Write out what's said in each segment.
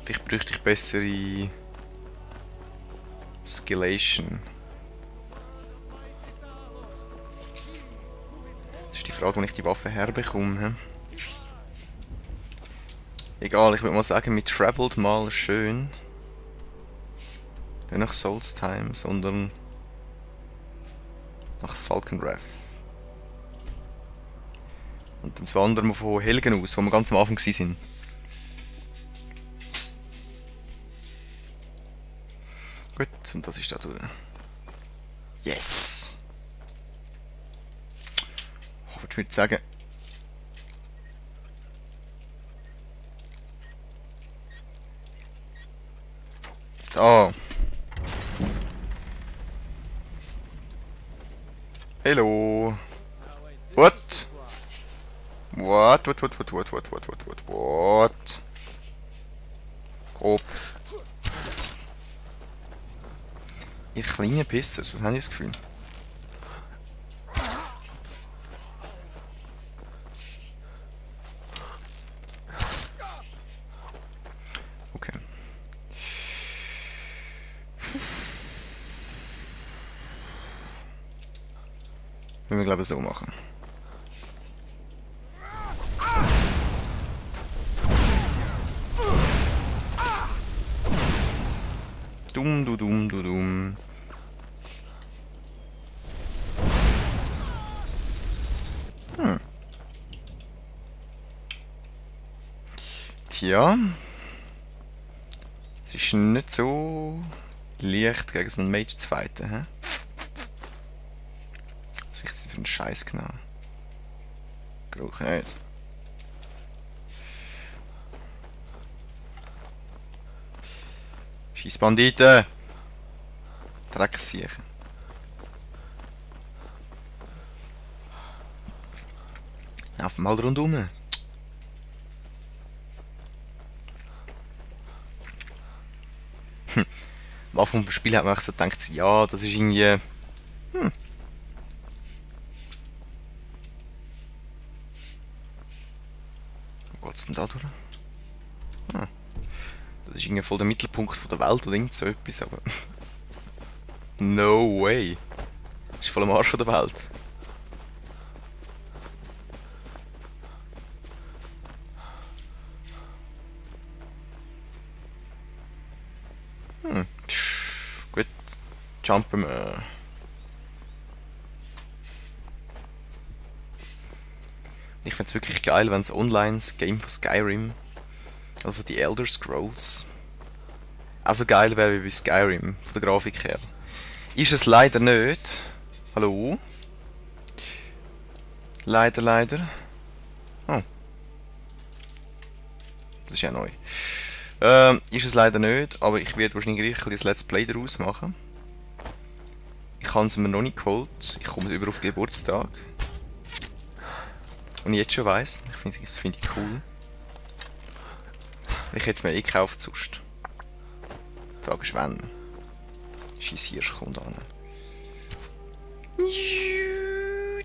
Vielleicht bräuchte ich bessere Skillation. Das ist die Frage, wo ich die Waffe herbekomme. Egal, ich würde mal sagen, mit Traveled mal schön. Nicht nach Souls Time, sondern nach Falcon Wrath. Und dann wandern wir von Helgen aus, wo wir ganz am Anfang waren. Gut, und das ist da durch. Yes! Oh, was würde ich sagen? Da! Hello! What? What? What? Kopf. Ihr kleinen Pissers, was haben die das Gefühl? Okay. Wenn wir glaube ich so machen. Dumm. Tja. Es ist nicht so leicht gegen so einen Mage zu fighten, hä? Was ist das für ein Scheiß genau? Glaube ich nicht. Scheiß Banditen! Drecksiechen. Laufen mal rundum. Am Anfang des Spiels hat man so gedacht, ja, das ist irgendwie... Wo geht's denn da durch? Ah. Das ist irgendwie voll der Mittelpunkt von der Welt oder irgend so etwas, aber... No way! Das ist voll am Arsch von der Welt. Gut. Jumpen wir. Ich fände es wirklich geil, wenn es online das Game von Skyrim, also die Elder Scrolls, also geil wäre wie bei Skyrim, von der Grafik her. Ist es leider nicht. Hallo? Leider. Oh. Das ist ja neu. Ist es leider nicht, aber ich werde wahrscheinlich ein Let's Play daraus machen. Ich habe es mir noch nicht geholt. Ich komme über auf den Geburtstag. Und ich jetzt schon weiss. Das finde ich cool. Ich hätte es mir eh gekauft sonst. Die Frage ist wann. Scheiß Hirsch kommt an.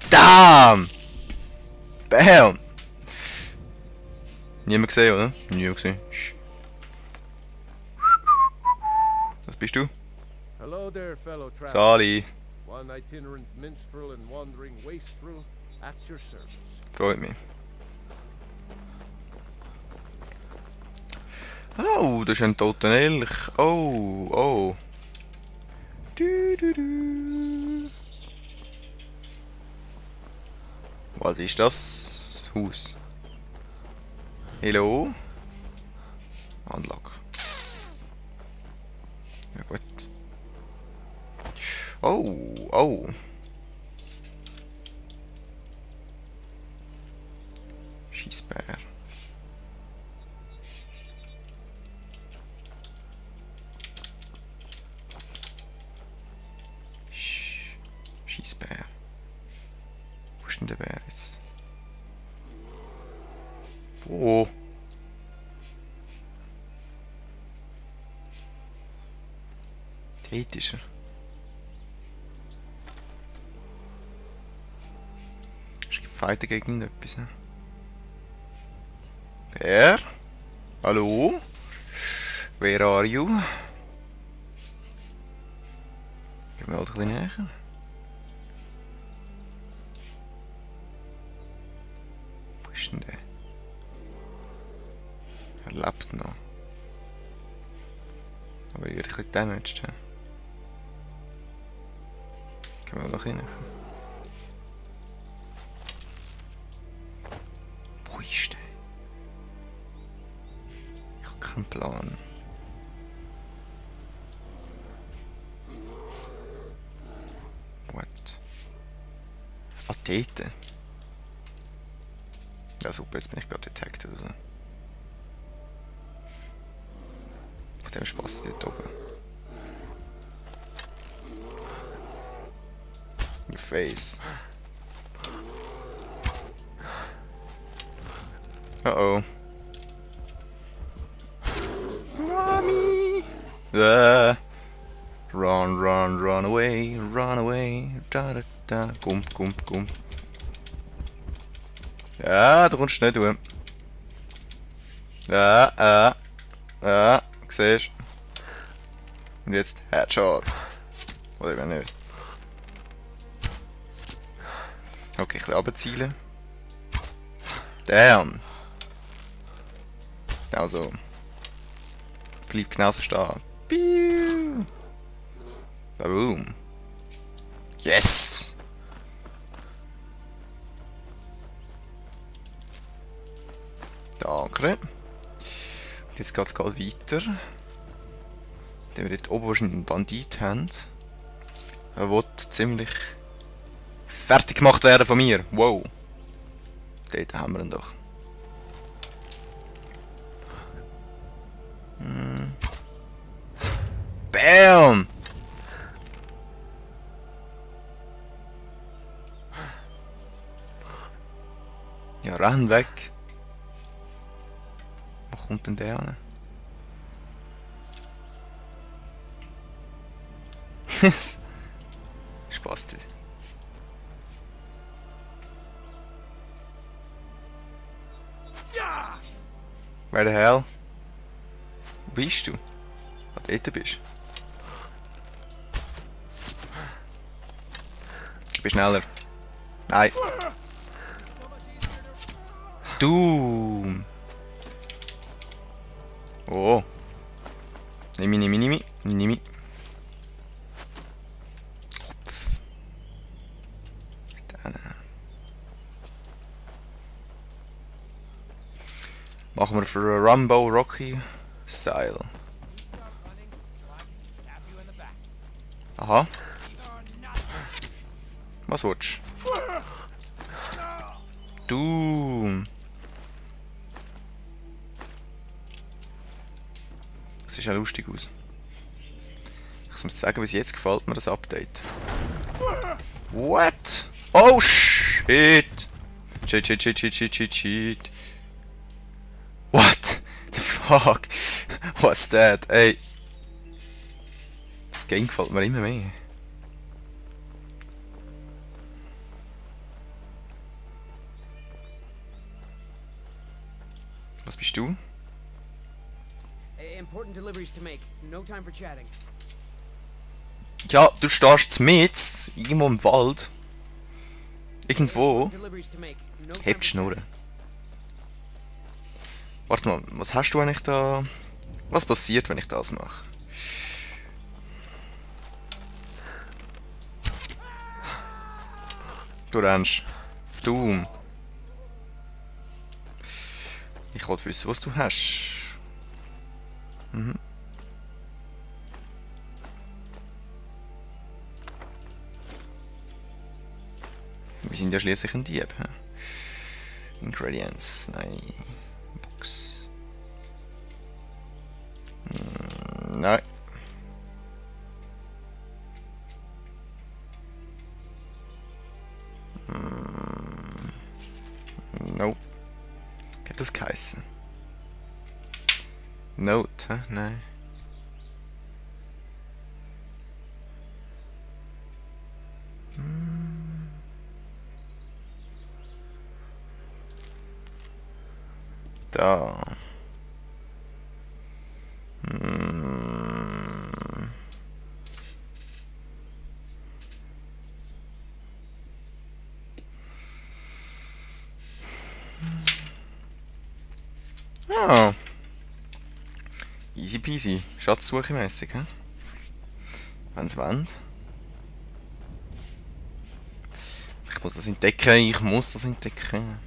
Damn! Bam! Niemand gesehen, oder? Niemand gesehen. Was bist du? Hello there, fellow traveler. Sali. One itinerant minstrel and wandering wastrel at your service. Freut mich. Oh, das ist ein toter Elch. Oh. Du. Was ist das? Das Haus. Hello? Unlock. Ja gut. Oh. Schießbär. Schießbär. Wo ist denn der Bär jetzt? Wo? Dort ist er. Ist gefeiert gegen etwas, ne? Bär? Hallo? Where are you? Gehen wir halt ein bisschen näher. Wo ist denn der? Er lebt noch. Aber er wird ein bisschen damaged. Gehen wir noch rein. Wo ist der? Ich habe keinen Plan. What? Ah, dort. Ja super, jetzt bin ich gerade detected. Also. Von dem Spaß dort oben. In your face. Uh-oh. Mommy! Run, run away, da da da. Komm. Ja, du kommst nicht durch. Ja, siehst. Und jetzt Headshot. Oder eben nicht. Okay, ein bisschen runterzielen. Damn. Also. Bleib genauso stehen. Piu. Boom. Yes! Danke. Jetzt geht es gerade weiter. Da wir dort oben wahrscheinlich einen Bandit haben. Er will ziemlich fertig gemacht werden von mir. Wow. Dort haben wir ihn doch. Bam! Ja, renn weg. Wo kommt denn der an? Spaß das. Where the hell? Wo bist du? Ah, dort bist du. Ich bin schneller. Nein. Du. Oh. Nimi. Kopf. Dann. Machen wir für Rambo Rocky Style. Aha. Was willst du? Das sieht ja lustig aus. Ich muss sagen, bis jetzt gefällt mir das Update. What? Oh shit! Shit. What the fuck? What's that? Ey. Das Game gefällt mir immer mehr. Was bist du? Important deliveries to make. No time for chatting. Ja, du stehst mit irgendwo im Wald. Irgendwo. Hebt die Schnurren. Warte mal, was hast du eigentlich da? Was passiert, wenn ich das mache? Du rennst. Du. Ich wollte wissen, was du hast. Mhm. Wir sind ja schließlich ein Dieb. He? Ingredients, nein. Box. Nein. Nope. Wie hat das geheißen? Note, hä? Nein. Da. Easy peasy. Schatzsuche mäßig, hä? Wenn's wollen. Ich muss das entdecken, ich muss das entdecken.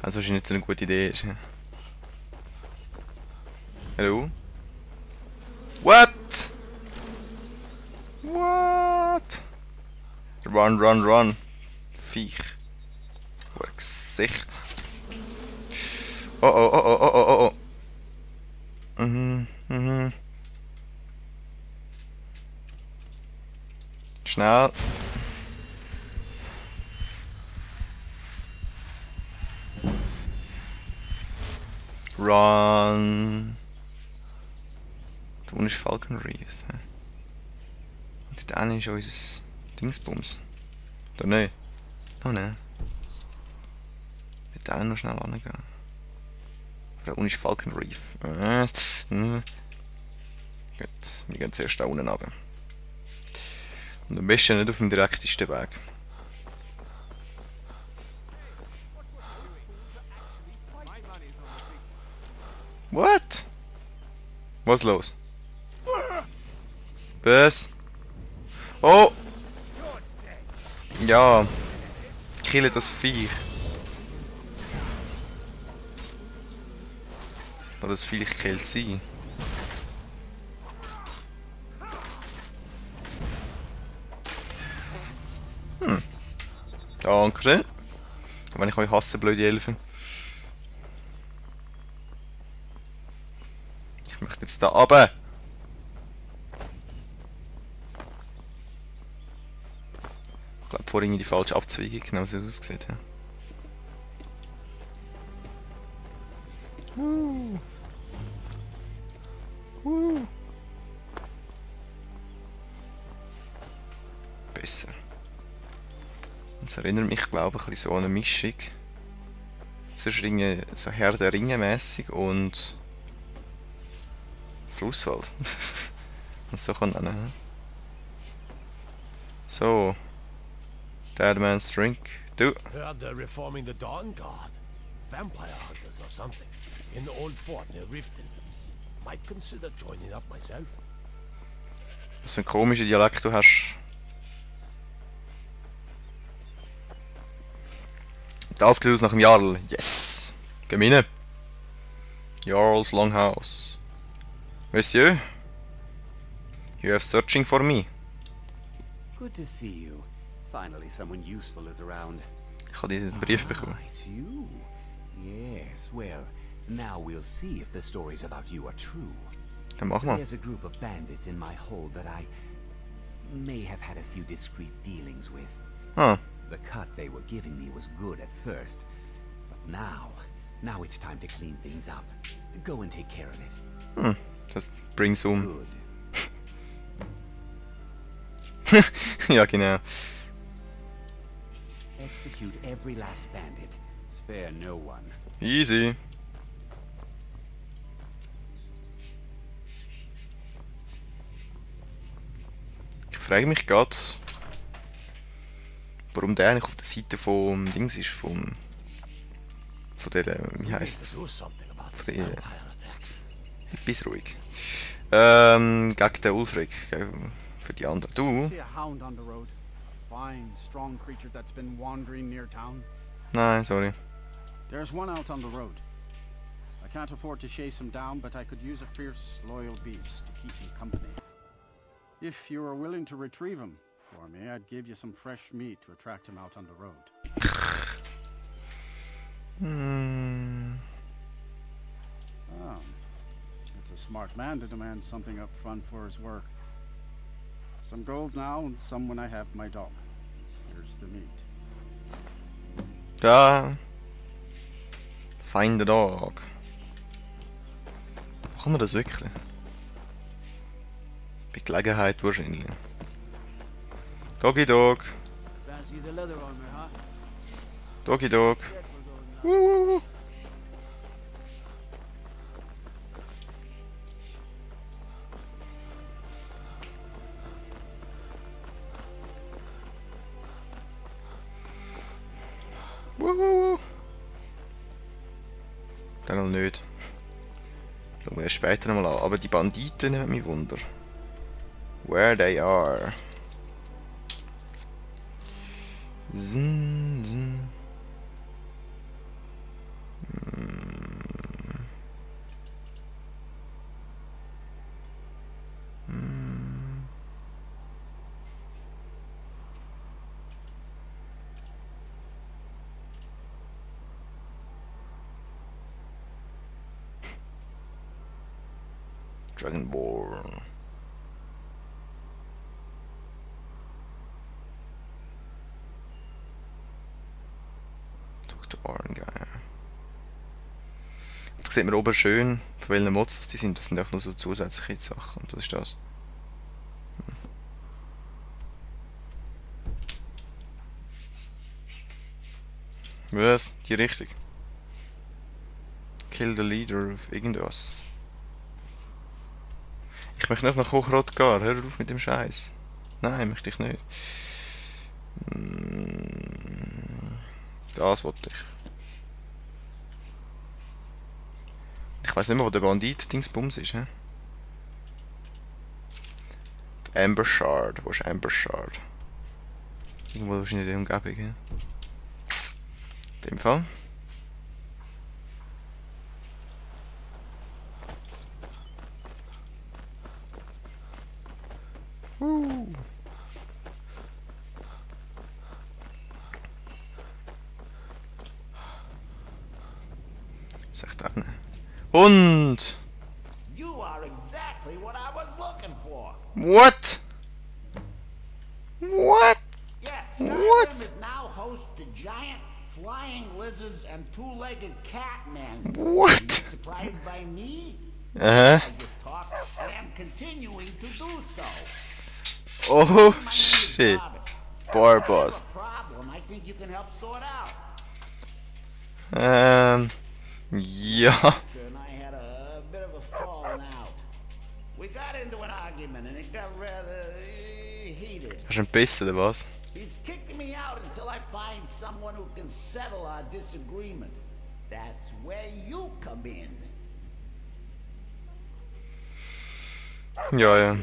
Wenn es wahrscheinlich nicht so eine gute Idee ist. Hä? Hallo? What? What? Run, run, run. Viech. Gesicht. Oh oh oh oh oh oh oh. Mhm, mhm. Schnell. Run. Da unten ist Falcon Reef. Und da hinten ist unser Dingsbums. Da nicht. Da nicht. Da auch noch schnell angehen. Da unten ist Falcon Reef. Gut, wir gehen zuerst da unten runter. Und am besten nicht auf dem direktesten Weg. What? Was ist los? Was? Oh! Ja. Kille das Viech. Oder das Viech killt sie. Danke. Wenn ich euch hasse, blöde Elfen. Ich möchte jetzt da runter. Ich glaube vorhin die falsche Abzweigung, genau so aussieht. Ja. Besser. Das erinnert mich, glaube ich, so an eine Mischung. So Ringe, so Herr der Ringe mäßig und Flusswald. Man so kann nennen. So. Dead Man's Drink. Du. Heard they're reforming the Dawn Guard. Vampire hunters or something. In the old fort near Riften. Might consider joining up myself. Was für ein komischer Dialekt du hast. Das sieht aus nach dem Jarl. Yes! Gehen wir rein. Jarl's Longhouse. Monsieur? You have searching for me. Good to see you. Finally someone useful is around. Ich habe diesen Brief bekommen. It's you. Yes, well, now we'll see if the stories about you are true. Dann mach mal. There's a group of bandits in my hold that I may have had a few discreet dealings with. Ah. The cut they were giving me was good at first, but now it's time to clean things up. Go and take care of it. Das bringt's um. Good. Ja, genau. Execute every last bandit. Spare no one. Easy. Ich frage mich gerade, warum der eigentlich auf der Seite vom Dings ist, von der, wie heisst's? Do something about Von these der, vampire attacks. bis ruhig. Gegen den Ulfric, für die anderen. Du? See a hound on the road. Fine, strong creature that's been wandering near town. Nein, sorry. There's one out on the road. I can't afford to chase him down, but I could use a fierce, loyal beast to keep me company. If you are willing to retrieve him for me, I'd give you some fresh meat to attract him out on the road. Oh, it's a smart man to demand something up front for his work. Some gold now and some when I have my dog. Here's the meat. Da. Find the dog. Machen wir das wirklich? Bei Gelegenheit wahrscheinlich. Doggy Dog. Fancy the leather armor, huh? Doggy Dog. Check we're going now. Woo. Woo. Dann noch nicht. Schauen wir später nochmal an. Aber die Banditen nehmen mich Wunder. Where they are. Zin, zin. Dragonborn. Dr. Orngeier. Da sieht man oben schön, von welchen Mods die sind. Das sind auch nur so zusätzliche Sachen. Und das ist das. Was? Die Richtung. Kill the leader of irgendwas. Ich möchte nicht nach Kochrodgar. Hör auf mit dem Scheiß. Nein, möchte ich nicht. Das wollte ich. Ich weiß nicht mehr, wo der Bandit-Dingsbums ist, hä? Amber Shard. Wo ist Amber Shard? Irgendwo wahrscheinlich in der Umgebung, hä? In dem Fall. Sagt einer. Und! You are exactly what I was looking for. What? What? Yes, What? Skyrim is now host to giant flying lizards and two-legged cat men. What? Surprised by me? Uh-huh. I just talked and am continuing to do so. Oh My name is shit. Barbas. Barbas. I have a problem I think you can help sort out. Ja. And I had a bit of a falling out. We got into an argument and it got rather heated. Hast du ihn gebissen, oder was? He's kicked me out until I find someone who can settle our disagreement. That's where you come in. Ja, ja.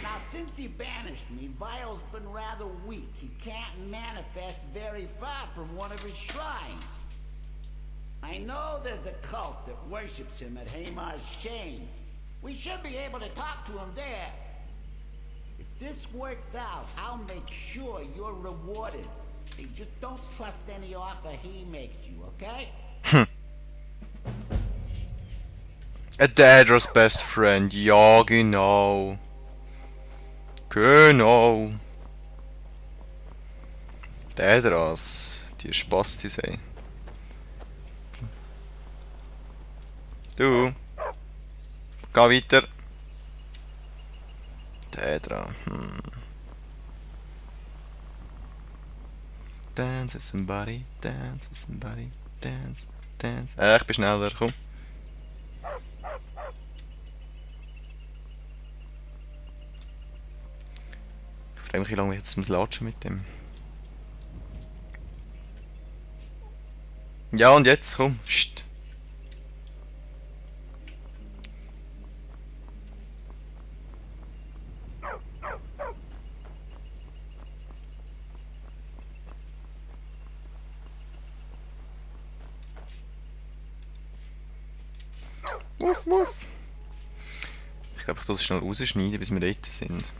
Now, since he banished me, Vile's been rather weak. He can't manifest very far from one of his shrines. I know there's a cult that worships him at Hamar's Shane. We should be able to talk to him there. If this works out, I'll make sure you're rewarded. Hey, just don't trust any offer he makes you, okay? A Daedras best friend. Ja, genau. Genau. Daedras. Die Spastis, ey. Du. Geh weiter. Daedra. Dance with somebody. Dance with somebody. Dance. Dance. Ich bin schneller, komm. Ich frage mich, wie lange wir jetzt latschen mit dem. Ja, und jetzt, komm. Psst. Wuff, wuff. Ich glaube, ich muss das schnell rausschneiden, bis wir dort sind.